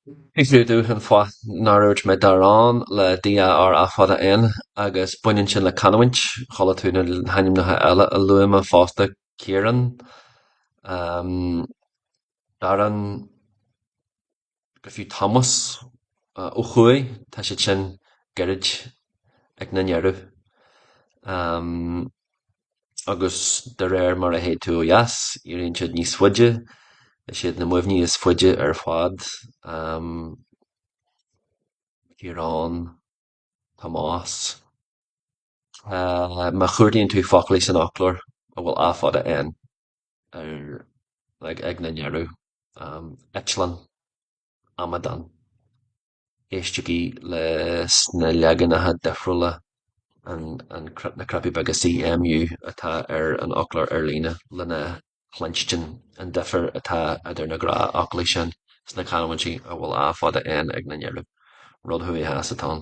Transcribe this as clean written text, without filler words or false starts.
Fiú an fáth nár dhúirt mé Darán le D A R A fada N agus baineann sin le canúint, chuala tú na hainmneacha eile a luaigh mé fosta, Ciarán, Darren, go fiú Tomás ó thuaidh, tá siad sin gairid ag na ndeireadh. Agus de réir mar a théid tú ó dheas, éiríonn siad níos faide, is iad na Muimhnigh is faide ar fad, Ciarán, Tomás. Má chuardaíonn tú foclaí san fhoclóir a bhfuil A fada N ar ag na ndeireadh, eitleán, amadán. Éistigí leis na leaganacha difriúla, na cnaipí beaga CMU atá ar an fhoclóir ar líne lena chluinstin an difear atá idir na gnáthfhoclaí sin sna canúintí a bhfuil A fada N ag na ndeireadh. Rud thuaidh theas atá ann.